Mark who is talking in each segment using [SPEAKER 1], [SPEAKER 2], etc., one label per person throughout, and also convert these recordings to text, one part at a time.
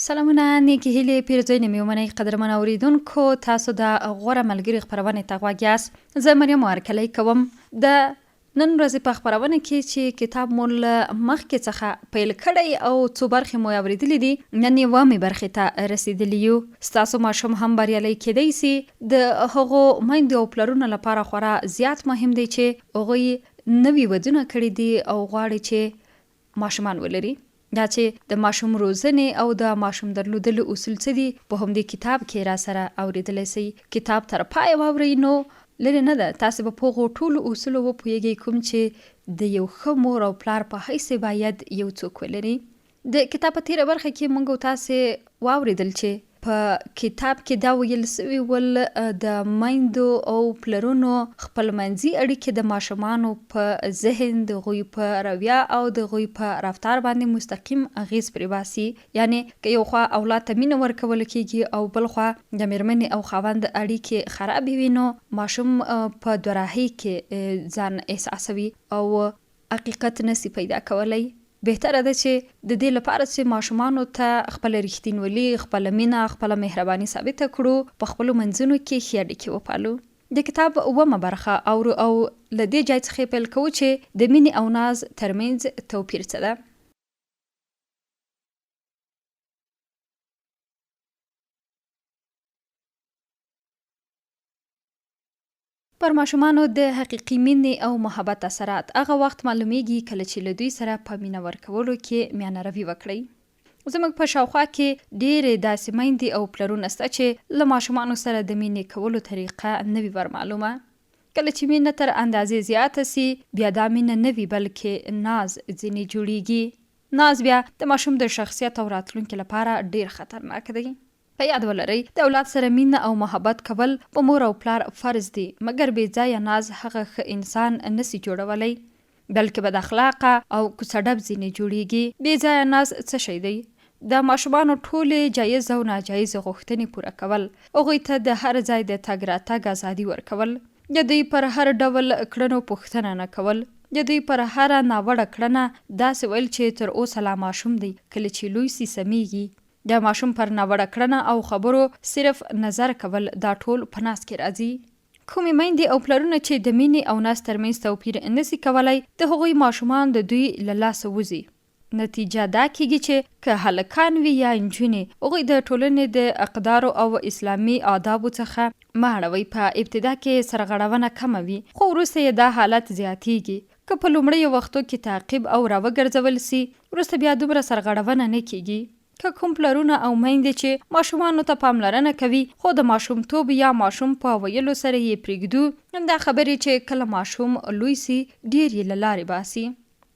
[SPEAKER 1] سلامونه، نیکې هیلې، پیرزوینې مې ومنئ. قدرمن اوریدونکو، تاسو د غوره ملګري خپرونې ته غوږ یاست. زه مریم هرکلی کوم. د نن ورځې په خپرونه کې چې کتاب مو له مخکې څخه پیل کړی او څو برخې مو اوریدلې دي، نن یې اوومې برخې ته رسیدلي یو. ستاسو ماشوم هم بریالی کیدای سي د هغو میندو او پلرونو لپاره خورا زیات مهم دی چې هغوی نوي ودونه کړي دي او غواړي چې ماشومان ولري. دا چې د ماشوم روزنې او د ماشوم درلودلو اصول څه دي، په همدې کتاب کې راسره اورېدلی سئ. کتاب تر پایه واورئ نو لرې نه ده تاسې به په هغو ټولو اصولو وپوهېږئ کوم چې د یو ښه مور او پلار په حیث باید یو څوک ولري. د کتاب په تېره برخه کې موږ او تاسې واورېدل چې په کتاب کې دا ویل شوي ول، د میندو او پلرونو خپلمنځي اړیکې د ماشومانو په ذهن، د هغوی په رویه او د هغوی په رفتار باندې مستقیم اغیز پرېباسي. یعنې که یو خوا اولاد ته مینه ورکول کېږي او بل خوا د مېرمنې او خاوند اړیکې خرابې وي، نو ماشوم په دوراهۍ کې ځان احساسوي او حقیقت نه سي پیدا کولی. بهتره ده چې د دې لپاره چې ماشومانو ته خپله رښتینولي، خپله مینه، خپله مهرباني ثابته کړو، په خپلو منځونو کې ښې اړیکې وپالو. د کتاب اوومه برخه اورو او له دې جای څخه یې پیل کوو چې د مینې او ناز ترمنځ توپیر څه ده؟ پر ماشومانو د حقیقي مینې او محبت اثرات هغه وخت معلومېږي کله چې له دوی سره په مینه ورکولو کې میانه روي وکړئ. زموږ په شاوخوا کې ډېرې داسې میندې او پلرونه شته چې له ماشومانو سره د مینې کولو طریقه نه وي ورمعلومه. کله چې مینه تر اندازې زیاته شي بیا دا مینه نه وي بلکې ناز ځینې جوړېږي. ناز بیا د ماشوم د شخصیت او راتلونکي لپاره ډېر خطرناک دی. په یاد ولرئ، د اولاد سره مینه او محبت کول په مور او پلار فرض دي، مګر بې ځایه ناز هغه ښه انسان نه سي جوړولی، بلکې بد اخلاقه او کوڅه ډب ځینې جوړیږي. بې ځایه ناز څه شی دی؟ د ماشومانو ټولې جایز او ناجایزې غوښتنې پوره کول، هغوی ته د هر ځای د تګ راتګ ازادي ورکول، د دوی پر هر ډول کړنو پوښتنه نه کول، د دوی پر هره ناوړه کړنه داسې ویل چې تر اوسه لا ماشوم دی، کله چې لوی سي سمیږي. د ماشوم پر ناوړه کړنه او خبرو صرف نظر کول دا ټول په ناز کې راځي. کومې میندې او پلرونه چې د مینې او ناز ترمنځ توپیر نه سي کولای د هغوی ماشومان د دوی له لاسه وځي. نتیجه دا کیږي چې که هلکان وي یا نجونې هغوی د ټولنې د اقدارو او اسلامي آدابو څخه مه اړوئ. په ابتدا کې سرغړونه کمه وي خو وروسته یې دا حالت زیاتیږي. که په لومړیو وختو کې تعقیب او راوګرځول سي، وروسته بیا دومره سرغړونه نه کیږي. که کوم پلرونه او میندې چې ماشومانو ته پاملرنه کوي، خو د ماشومتوب یا ماشوم په ویلو سره یې پریږدو، همدا خبرې چې کله ماشوم لوی سي، ډیر یې له لارې باسي.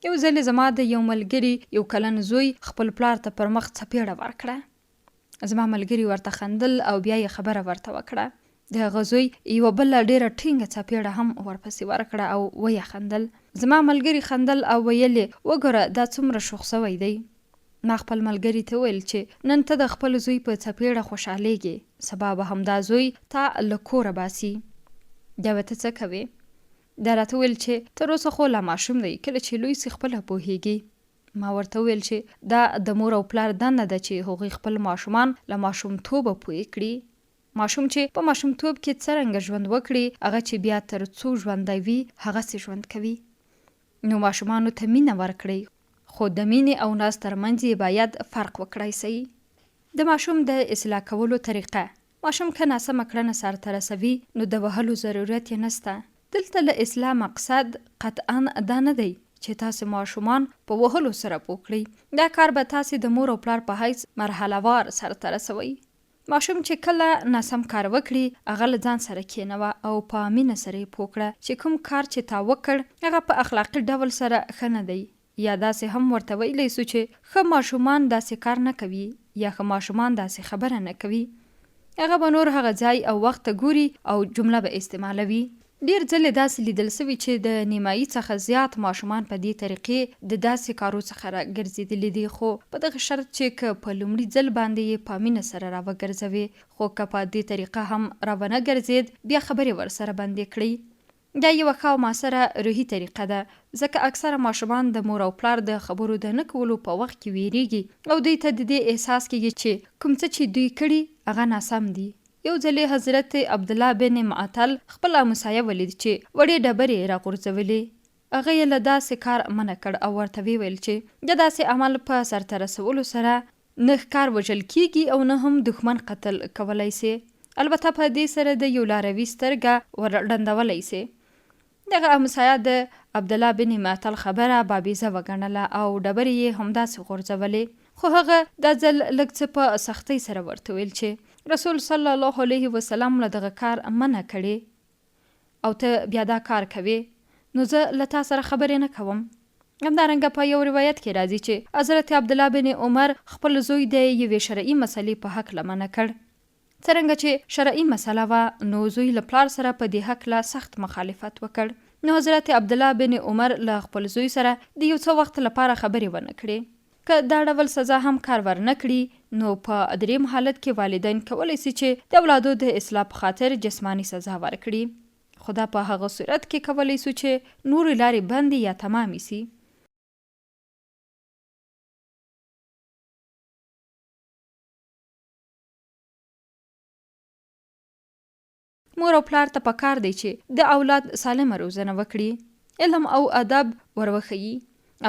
[SPEAKER 1] یو ځلې زما د یو ملګري یو کلن زوی خپل پلار ته پر مخ څپیړه ورکړه. زما ملګري ورته خندل او بیا یې خبره ورته وکړه. د هغه زوی یوه بله ډېره ټینګه څپېړه هم ورپسې ورکړه او ویې خندل. زما ملګري خندل او ویل یې، وګوره دا څومره شوخ شوی دی. ما خپل ملګري ته وویل چې نن ته د خپل زوی په څپېړه خوشحالېږې، سبا به همدا زوی تا له کوره باسي. بیا به ته څه کوې؟ ده راته وویل چې تر اوسه خو لا ماشوم دی، کله چې لوی شي خپله پوهېږي. ما ورته وویل چې دا د مور او پلار دنده ده چې هغوی خپل ماشومان له ماشومتوبه پوه کړي. ماشوم چې په ماشومتوب کې څرنګه ژوند وکړي، هغه چې بیا تر څو ژوندی وي هغسې ژوند کوي. نو ماشومانو ته مینه ورکړئ، خو د مینې او ناز تر منځ یې باید فرق وکړای شئ. د ماشوم د اصلاح کولو طریقه، ماشوم که ناسمه کړنه سرته رسوي نو د وهلو ضرورت یې نشته. دلته له اصلاح مقصد قطعاً دا نه دی چې تاسې ماشومان په وهلو سره پوه کړئ. دا کار به تاسې د مور او پلار په حیث مرحله وار سرته رسوئ. ماشوم چې کله ناسم کار وکړي هغه له ځان سره کېنوه او په مینه سره یې پوه کړه چې کوم کار چې تا وکړ هغه په اخلاقي ډول سره ښه نه دی یا داسې هم ورته ویلی سو چې ښه ماشومان داسې کار نه کوي یا ښه ماشومان داسې خبره نه کوي. هغه به نور هغه ځای او وخت ته ګوري او جمله به استعمالوي. ډېر ځلې داسې لیدل سوي چې د نیمايي څخه زیات ماشومان په دې طریقې د داسې کارو څخه را ګرځېدلي دي خو په دغه شرط چې که په لومړي ځل باندې یې په مینه سره را وګرځوې خو که په دې طریقه هم را ونه ګرځېد بیا خبرې ورسره بندې کړئ. دا یوه ښه او موثره روحي طریقه ده، ځکه اکثره ماشومان د مور او پلار د خبرو د نه کولو په وخت کې وېرېږي او دوی ته د دې احساس کېږي چې کوم څه چې دوی کړي هغه ناسم دي. یو ځلې حضرت عبدالله بن معطل خپل همسایه ولید چې وړې ډبرې یې راغورځولې. هغه یې له داسې کار منع کړ او ورته ویې ویل چې د داسې عمل په سرته رسولو سره نه ښکار وژل کیږي او نه هم دښمن قتل کولای سي، البته په دې سره د یو لاروي سترګه ور ړندولای سي. دغه همسایه د عبدالله بن معطل خبره بابیزه وګڼله او ډبرې یې همداسې غورځولې، خو هغه دا ځل لږ څه په سختۍ سره ورته ویل چې رسول صلی الله علیه وسلم له دغه کار منع کړې. او ته بیا دا کار کوې نو زه له تا سره خبرې نه کوم. همدارنګه په یو روایت کې راځي چې حضرت عبدالله بن عمر خپل زوی د یوې شرعي مسئلې په هکله منع کړ. څرنګه چې شرعي مسئله وه نو زوی له پلار سره په دې هکله سخت مخالفت وکړ. نو حضرت عبدالله بن عمر له خپل زوی سره د یو څه وخت لپاره خبرې ونه کړې. که دا ډول سزا هم کار ورنه کړي نو په دریم حالت کې والدین کولی سي چې د اولادو د اصلاح په خاطر جسماني سزا ورکړي خو دا په هغه صورت کې کولی سو چې نورې لارې بندې یا تمامې سي. مور او پلار ته پکار دی چې د اولاد سالمه روزنه وکړي، علم او ادب وروښيي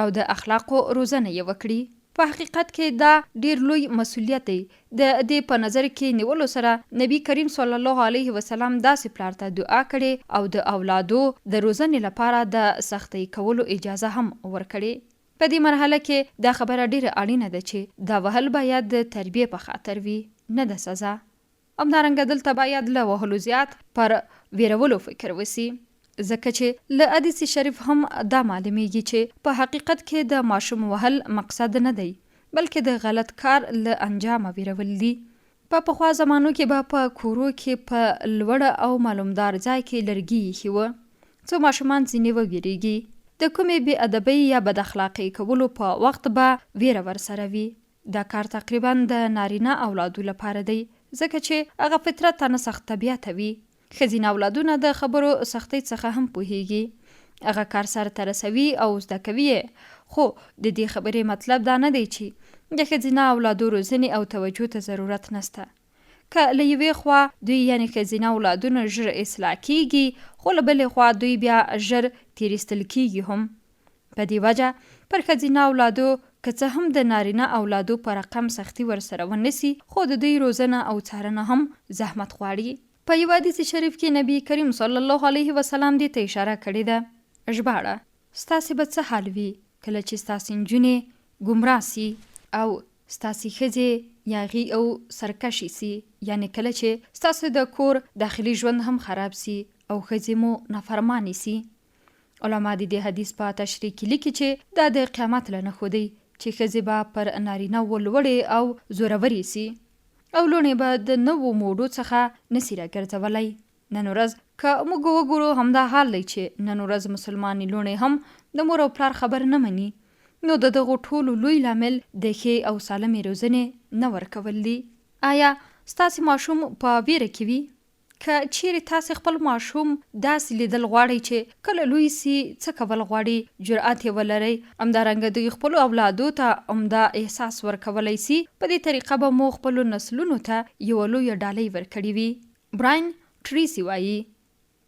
[SPEAKER 1] او د اخلاقو روزنه یې وکړي. په حقیقت کې دا ډېر لوی مسؤلیت دی، د دې په نظر کې نیولو سره نبي کریم صلی الله علیه وسلم داسې پلار ته دعا کړې او د اولادو د روزنې لپاره د سختۍ کولو اجازه هم ورکړې. په دې مرحله کې دا خبره ډېره اړینه ده چې دا وهل باید د تربیې په خاطر وي، نه د سزا. همدارنګه دلته باید له وهلو زیات پر ویرولو فکر وسي، ځکه چې له حدیث شریف هم دا معلومیږي چې په حقیقت کې د ماشوم وهل مقصد نه دی، بلکې د غلط کار له انجامه ویرول دي. په پخوا زمانو کې به په کورو کې په لوړ او معلومدار ځای کې لرګي ایښي وو، څو ماشومان ځینې وویریږي. د کومې بې ادبۍ یا بد اخلاقۍ کولو په وخت به ویره ورسره وي. دا کار تقریبا د نارینه اولادو لپاره دی، ځکه چې هغه فطرتا سخت طبیعته وي. ښځینه اولادونه د خبرو سختۍ څخه هم پوهیږي، هغه کار سر ته رسوي او زده کوي یې، خو د دې خبرې مطلب دا نه دی چې د ښځینه اولادو روزنې او توجه ته ضرورت نشته. که له یوې خوا دوی یعنې ښځینه اولادونه ژر اصلاح کیږي، خو له بلې خوا دوی بیا ژر تېر ایستل کیږي هم. په دې وجه پر ښځینه اولادو که څه هم د نارینه اولادو په رقم سختي ورسره ونه سي، خو د دوی روزنه او څارنه هم زحمت غواړي. په یوه حدیث شریف کې نبي کریم صلی الله علیه وسلم دې ته اشاره کړې ده. ژباړه، ستاسې به څه حال وي کله چې ستاسې نجونې ګمراه سي او ستاسې ښځې یاغي او سرکشې سي، یعنې کله چې ستاسې د کور داخلي ژوند هم خراب سي او ښځې مو نافرمانې سي. علماء د دې حدیث په تشریح کې لیکي چې دا د قیامت له نښو دی چې ښځې به پر نارینه وو لوړې او زورورې سي او لوڼې به د نوو موډو څخه نه سي راګرځولی. نن ورځ که موږ وګورو همدا حال دی چې نن ورځ مسلمانې لوڼې هم د مور او پلار خبره نه مني، نو د دغو ټولو لوی لامل د ښې او سالمې روزنې نه ورکول دي. آیا ستاسې ماشوم په ویره کې وي؟ که چیرې تاسې خپل ماشوم داسې لیدل غواړئ چې کله لوی سي څه کول غواړي، جرئت یې ولرئ، همدارنګه دوی خپلو اولادو ته همدا احساس ورکولای سي، په دې طریقه به مو خپلو نسلونو ته یوه لویه ډالۍ ورکړې وي. براین ټریسي وايي،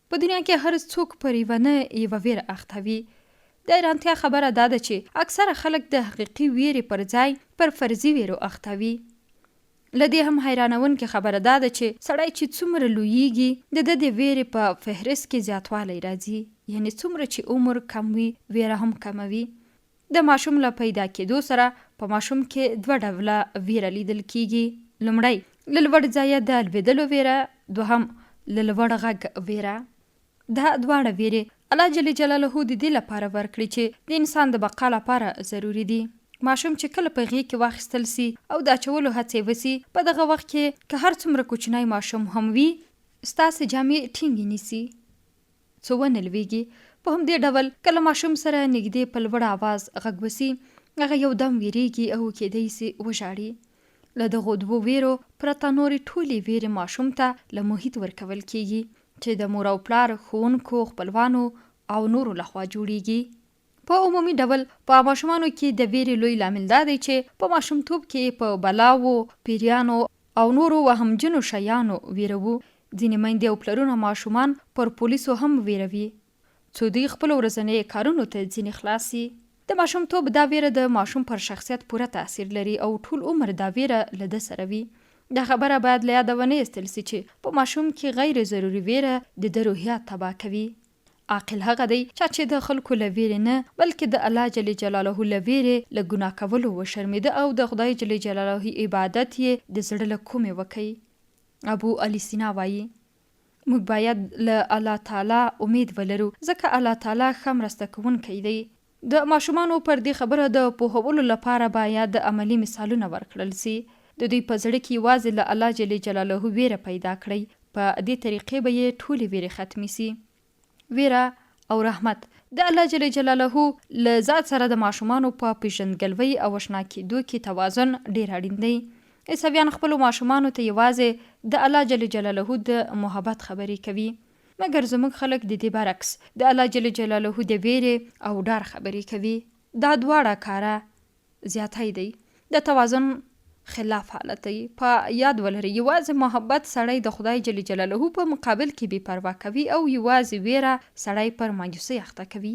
[SPEAKER 1] په دنیا کې هر څوک پر یوه نه یوه ویره اخته وي. د حیرانتیا خبره دا ده چې اکثره خلک د حقیقي ویرې پر ځای پر فرضي ویرو اخته وي. له دې هم حیرانوونکې خبره دا ده چې سړی چې څومره لویېږي، د ده د وېرې په فهرست کې زیاتوالی راځي، یعنې څومره چې عمر کم وي، وېره هم کمه وي. د ماشوم له پیدا کېدو سره په ماشوم کې دوه ډوله وېره لیدل کېږي، لومړی، له لوړ ځایه د لوېدلو وېره، دوهم، له لوړ غږ وېره. دا دواړه ویرې الله جل جلاله د دې لپاره ورکړي چې د انسان د بقا لپاره ضروري دي. ماشوم چې کله په غېږ کې واخیستل سي او د اچولو هڅه یې وسي، په دغه وخت کې که هر څومره کوچنی ماشوم هم وي، ستاسې جامې ټینګې نیسي څو ونه لوېږي، په همدې ډول که له ماشوم سره نږدې په لوړ اواز غږ وسي، هغه یو دم ویرېږي او کېدای سي وژاړي. له دغو دوو ویرو پرته نورې ټولې ویرې ماشوم ته له محیط ورکول کېږي. چې د مور او پلار، ښوونکو، خپلوانو او نورو لخوا جوړیږي. په عمومي ډول په ماشومانو کې د ویرې لوی لامل دا دی چې په ماشومتوب کې یې په بلاوو، پیریانو او نورو وهمجنو شیانو ویروو. ځینې میندې او پلرونه ماشومان پر پولیسو هم ویروي، څو دوی خپلو ورځنیو کارونو ته ځینې خلاص شي. د ماشومتوب دا ویره د ماشوم پر شخصیت پوره تاثیر لري او ټول عمر دا ویره له ده سره وي. دا خبره باید له یاده ونه ایستل شي چې په ماشوم کې غیر ضروري ویره د ده روحیات تباه کوي. عاقل هغه دی چا چې د خلکو له ویرې نه بلکې د الله جل جلاله له ویرې له ګناه کولو وشرمیده او د خدای جل جلاله عبادت یې د زړه له کومې وکړ. ابو علي سینا وایي. موږ باید له الله تعالی امید ولرو، ځکه الله تعالی ښه مرسته کوونکی دی. د ماشومانو پر دې خبره د پوهولو لپاره باید عملي مثالونه ورکړل شي. د دوی په زړه کې یوازې له الله جل جلاله وېره پیدا کړئ، په دې طریقې به یې ټولې وېرې ختمې شي. وېره او رحمت د الله جل جلاله له ذات سره د ماشومانو په پېژندګلوۍ او اشنا کېدو کې توازن ډېر اړین دی. عیسویان خپلو ماشومانو ته یوازې د الله جل جلاله د محبت خبرې کوي، مګر زموږ خلک د دې برعکس د الله جل جلاله د وېرې او ډار خبرې کوي. دا دواړه کاره زیاتی دی. د توازن خلاف حالت دی. په یاد ولرئ، یوازې محبت سړی د خدای جل جلاله په مقابل کې بې پروا کوي او یوازې وېره سړی پر مایوسۍ اخته کوي.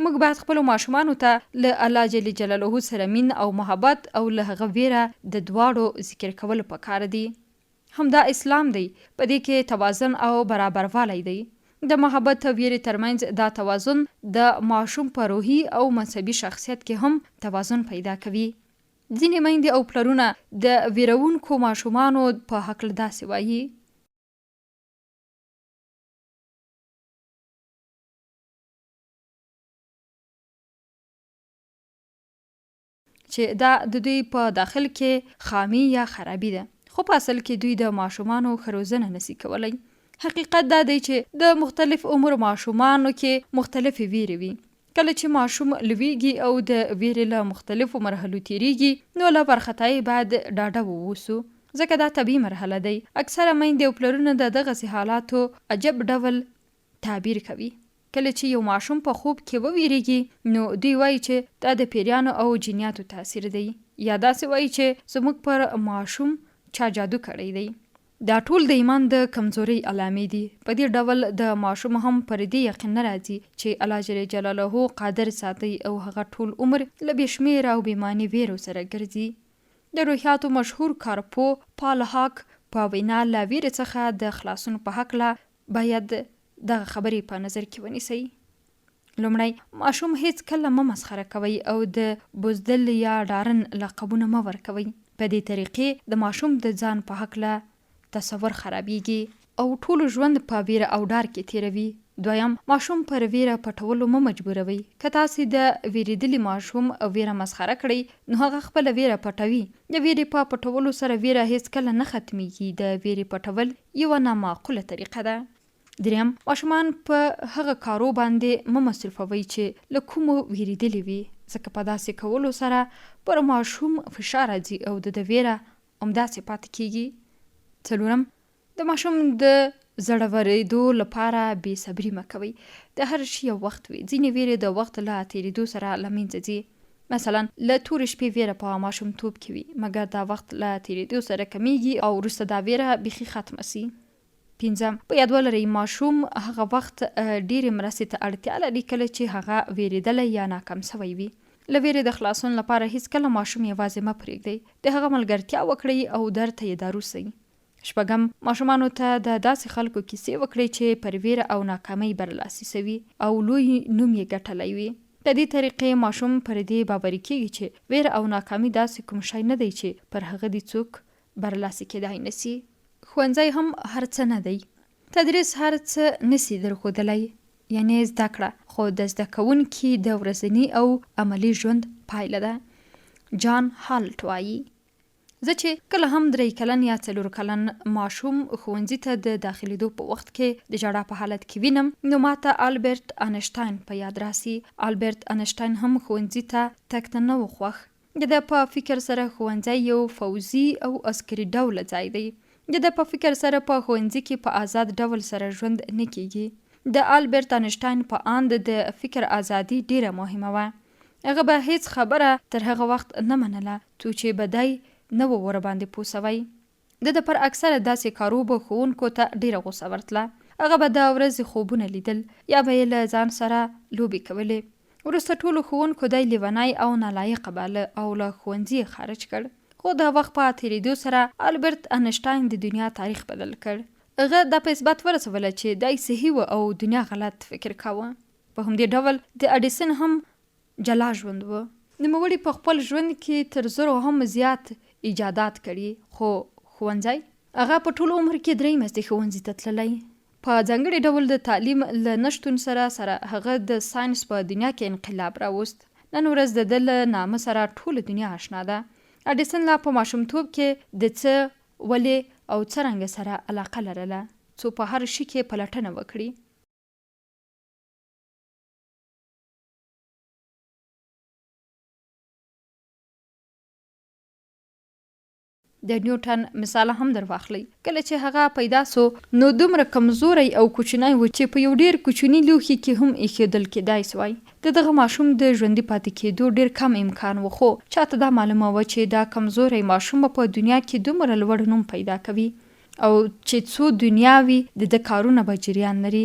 [SPEAKER 1] موږ باید خپلو ماشومانو ته له الله جل جلاله سره مین او محبت او له هغه وېره د دواړو ذکر کول په کار دي. همدا اسلام دی، په دې کې توازن او برابروالی دی. د محبت او ویرې ترمنځ دا توازن د ماشوم په روحي او مذهبي شخصیت کې هم توازن پیدا کوي. ځینې میندې او پلرونه د ویروونکو ماشومانو په هکله داسې وايي. چې دا د دوی په داخل کې خامي یا خرابي ده، خو په اصل کې دوی د ماشومانو ښه روزنه نسي کولی. حقیقت دا دی چې د مختلف عمر ماشومانو کې مختلفې ویرې وي. کله چې ماشوم لویږي او د ویرې له مختلفو مرحلو تیریږي، نو له وارخطایۍ باید ډاډه واوسو، ځکه دا طبیعي مرحله دی. اکثره میندې او پلرونه د دغسې حالاتو عجب ډول تعبیر کوي. کله چې یو ماشوم په خوب کې وویریږي نو دوی وایي چې دا د پیریانو او جنیاتو تاثیر دی یا داسې وایي چې زموږ پر ماشوم چا جادو کړی دی. دا ټول د ایمان د کمزورۍ علامې دي. په دې ډول د ماشوم هم پر دې یقین نه راځي چې الله جل جلاله قادر ذات دی او هغه ټول عمر له بې شمېره او بې معنی ویرو سره ګرځي. د روحیاتو مشهور کارپوه پال هاک په وینا له ویرې څخه د خلاصون په هکله باید دغه خبرې په نظر کې ونیسئ. لومړی، ماشوم هېڅکله مه مسخره کوئ او د بزدل یا ډارن لقبونه مه ورکوئ. په دې طریقې د ماشوم د ځان په هکله تصور خرابېږي او ټول ژوند په وېره او ډار کې تېروي. دویم، ماشوم پر وېره پټولو مه مجبوروئ. که تاسې د وېرېدلي ماشوم وېره مسخره کړئ، نو هغه خپله وېره پټوي. د وېرې په پټولو سره وېره هېڅکله نه ختمېږي. د وېرې پټول یوه نامعقوله طریقه ده. دریم، ماشومان په هغه کارو باندې مه مصروفوئ چې له کومو ویریدلي وي، ځکه په داسې کولو سره پر ماشوم فشار راځي او د ده ویره همداسې پاتې کیږي. څلورم، د ماشوم د زړورېدو لپاره بې صبري مه کوئ. د هر شي یو وخت وي، ځینې ویرې د وخت له تېرېدو سره له منځه ځي. مثلا له تورې شپې ویره په ماشومتوب کې وي، مګر دا وخت له تېرېدو سره کمېږي او وروسته دا ویره بیخي ختمه شي. پنځم، په یاد ولرئ، ماشوم هغه وخت ډېرې مرستې ته اړتیا لري کله چې هغه وېرېدلی یا ناکام شوی وي. له وېرې د خلاصون لپاره هېڅکله ماشوم یوازې مه پرېږدئ، د هغه ملګرتیا وکړئ او درته یې دارو شئ. شپږم، ماشومانو ته د داسې خلکو کیسې وکړئ چې پر وېره او ناکامۍ برلاسي شوي او لوی نوم یې ګټلی وي. په دې طریقې ماشوم پر دې باوري کېږي چې وېره او ناکامي داسې کوم شی نه دی چې پر هغه دې څوک برلاسي کېدای نه شي. ښوونځی هم هر څه نه دی. تدریس هر څه نه شي درښودلی، یعنې زده کړه خو د زده کوونکي د ورځني او عملي ژوند پایله ده. جان هالټ وايي. زه چې کله هم درۍ کلن یا څلور کلن ماشوم ښوونځي ته د داخلېدو په وخت کې د ژړا په حالت کې وینم، نو ماته آلبرت انشټاین په یاد راسي. آلبرت انشټاین هم ښوونځي ته تګ ته نه و خوښ. د ده په فکر سره ښوونځی یو فوځي او عسکري ډوله ځای دی. د ده په فکر سره په ښوونځي کې په ازاد ډول سره ژوند نه کېږي. د آلبرت انشټاین په آند د فکر ازادي ډېره مهمه وه. هغه به هېڅ خبره تر هغه وخت نه منله څو چې به دی نه و ورباندې پوه شوی. د ده پر اکثره داسې کارو به ښوونکو ته ډېره غوسه ورتله. هغه به د ورځې خوبونه لیدل یا به یې له ځان سره لوبې کولې. وروسته ټولو ښوونکو دی لیونی او نالایقه باله او له ښوونځي یې خارج کړ. خو د وخت په تېرېدو سره البرت انشټاین د دنیا تاریخ بدل کړ. هغه دا په اثبات ورسوله چې دی صحیح و او دنیا غلط فکر کاوه. په همدې ډول د اډیسن هم جلا ژوند و. نوموړي په خپل ژوند کې تر زرو هم زیات ایجادات کړي، خو ښوونځی؟ هغه په ټول عمر کې درې میاشتې ښوونځي ته تللی. په ځانګړي ډول د تعلیم له نه شتون سره سره هغه د ساینس په دنیا کې انقلاب راوست. نن ورځ د ده له نامه سره ټوله دنیا آشنا ده. اډیسن لا په ماشومتوب کې د څه، ولې او څرنګه سره علاقه لرله، څو په هر شي کې پلټنه وکړي. د نیوټن مثال هم در واخلئ، کله چې هغه پیدا سو نو دومره کمزوری او کوچنی و چې په یو ډیر کوچني لوښي کې هم ایښودل کیدای سوای. د دغه ماشوم د ژوندي پاتې کیدو ډیر کم امکان و خو چاته دا معلومه وه چې دا کمزوری ماشوم به په دنیا کې دومره لوړ نوم پیدا کوي او چې څو دنیا وي د ده کارونه به جریان لري.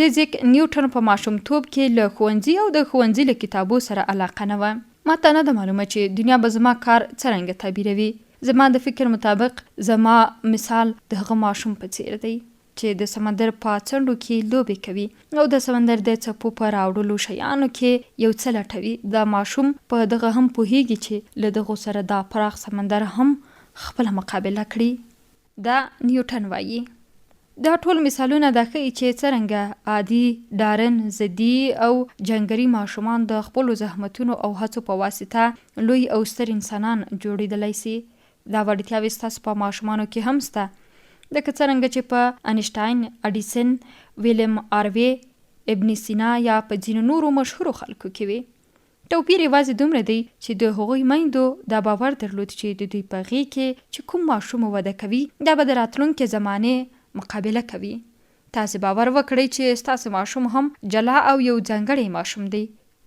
[SPEAKER 1] د زیک نیوټن په ماشومتوب کې له ښوونځي او د ښوونځي له کتابو سره علاقه نه وه. ماته نه ده معلومه چې دنیا به زما کار څرنګه تعبیروي. زما د فکر مطابق زما مثال د هغه ماشوم په څېر دی چې د سمندر په څنډو کې لوبې کوي او د سمندر د څپو په راوړلو شیانو کې یو څه لټوي. دا ماشوم په دغه هم پوهېږي چې له دغو سره دا پراخ سمندر هم خپله مقابله کړي. دا نیوټن وايي. دا ټول مثالونه دا ښيي چې څرنګه عادي، ډارن، ضدي او جنګري ماشومان د خپلو زحمتونو او هڅو په واسطه لوی او ستر انسانان جوړېدلای سي. دا وړتیاوې ستاسو په ماشومانو کې هم سته. لکه څرنګه چې په انشټاین، اډیسن، ویلیم آروې، ابن سینا یا په ځینو نورو مشهورو خلکو کې وې. توپیر یوازې دومره دی چې د هغوی میندو دا باور درلود چې د دوی په غېږ کې چې کوم ماشوم وده کوي دا به د راتلونکې زمانې مقابله کوي. تاسې باور وکړئ چې ستاسې ماشوم هم جلا او یو ځانګړی ماشوم دی.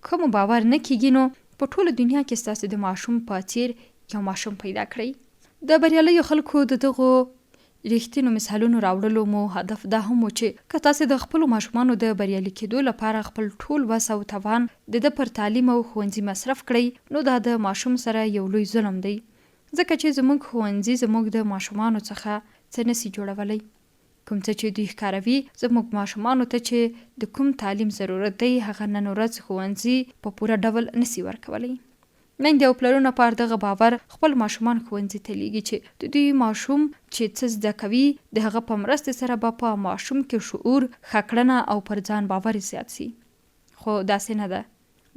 [SPEAKER 1] که مو باور نه کېږي نو په ټوله دنیا کې ستاسې د ماشوم په څېر یو ماشوم پیدا کړئ. د بریالیو خلکو د دغو رښتینو مثالونو راوړلو مو هدف دا هم و چې که تاسې د خپلو ماشومانو د بریالي کېدو لپاره خپل ټول وس او توان د ده پر تعلیم او ښوونځي مصرف کړئ نو دا د ماشوم سره یو لوی ظلم دی ځکه چې زموږ ښوونځي زموږ د ماشومانو څخه څه نه سي جوړولی. کوم څه چې دوی ښکاروي زموږ ماشومانو ته چې د کوم تعلیم ضرورت دی هغه نن ورځ ښوونځي په پوره ډول نه سي ورکولی. میندې او پلرونه پر دغه باور خپل ماشومان ښوونځي ته لیږي چې د دوی ماشوم چې څه زده کوي د هغه په مرستې سره به په ماشوم کې شعور، ښه کړنه او پر ځان باور زیات شي. خو داسې نه ده.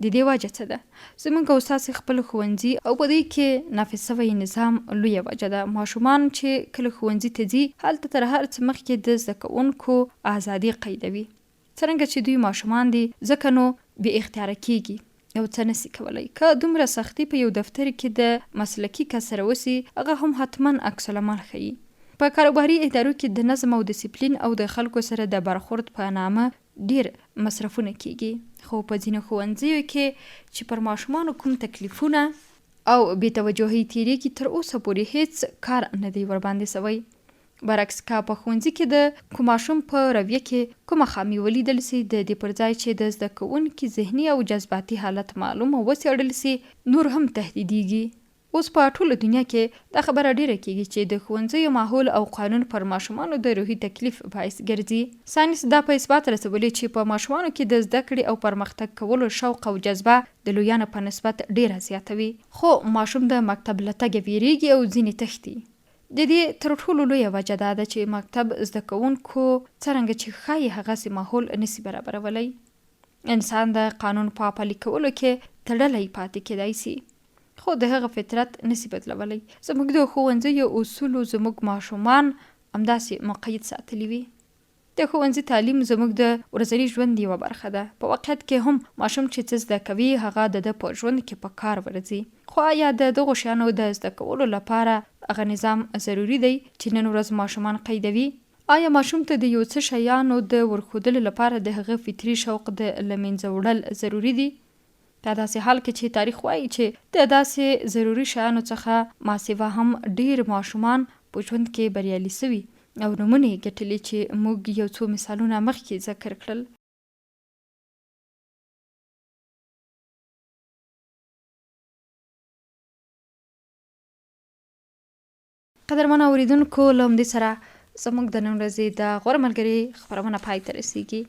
[SPEAKER 1] د دې وجه څه ده؟ زموږ او ستاسې خپل ښوونځي او په دوی کې نافذ شوی نظام لویه وجه ده. ماشومان چې کله ښوونځي ته ځي هلته تر هر څه مخکې د زده کوونکو ازادي قیدوي. څرنګه چې دوی ماشومان دي ځکه نو بې اختیاره کیږي او څه نه سي کولی. که دومره سختي په یو دفتر کې د مسلکي کس سره وسي هغه هم حتما عکس العمل ښيي. په کاروباري ادارو کې د نظم او دسپلین او د خلکو سره د برخورد په نامه ډیر مصرفونه کیږي خو په ځینو ښوونځیو کې چې پر ماشومانو کوم تکلیفونه او بې توجهۍ تیریږي تر اوسه پورې هیڅ کار نه دی ورباندې سوی. برعکس که په ښوونځي کې د کوم ماشوم په رویه کې کومه خامي ولیدل سي، د دې پر ځای چې د زده کوونکي ذهني او جذباتي حالت معلوم او وڅېړل سي، نور هم تهدیدیږي. اوس په ټوله دنیا کې دا خبره ډېره کېږي چې د ښوونځیو ماحول او قانون پر ماشومانو د روحي تکلیف باعث ګرځي. ساینس دا په اثبات رسولې چې په ماشومانو کې د زده کړې او پرمختګ کولو شوق او جذبه د لویانو په نسبت ډېره زیاته وي. خو ماشوم د مکتب له تګه وېرېږي او ځینې تښتي. د دې تر ټولو لویه وجه دا ده چې مکتب زده کوونکو څرنګه چې ښايي هغسې ماحول نه سي برابرولی. انسان د قانون په پلي کولو کې تړلی پاتې کېدای سي، خو د هغه فطرت نه سي بدلولی. زموږ د ښوونځیو اصولو زموږ ماشومان همداسې مقید ساتلي وي. د ښوونځي تعلیم زموږ د ورځني ژوند یوه برخه ده. په واقعیت کې هم ماشوم چې څه زده کوي هغه د ده په ژوند کې په کار ورځي. خو ایا د دغو شیانو د زده کولو لپاره هغه نظام ضروري دی چې نن ورځ ماشومان قیدوي؟ آیا ماشوم ته د یو څه شیانو د ورښودلو لپاره د هغه فطري شوق د له مینځه وړل ضروري دي؟ په داسې حال کې چې تاریخ وایي چې د داسې ضروري شیانو څخه ماسیوا هم ډیر ماشومان په ژوند کې بریالي سوي او نومونه یې ګټلي چې موږ یو څو مثالونه مخکې ذکر کړل. قدرمنو اوریدونکو له همدې سره زموږ د نن ورځې د غوره ملګري خپرونه پای ته رسیږي.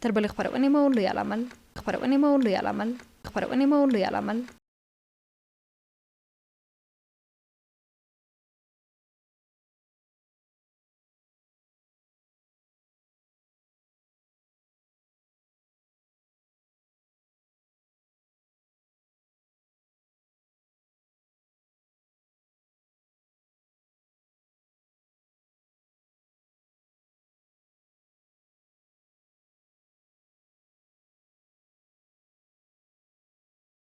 [SPEAKER 1] تر بلې خپرونې مو لوی العمل خپرونې مو لوی العمل خپرونې مو لوی العمل.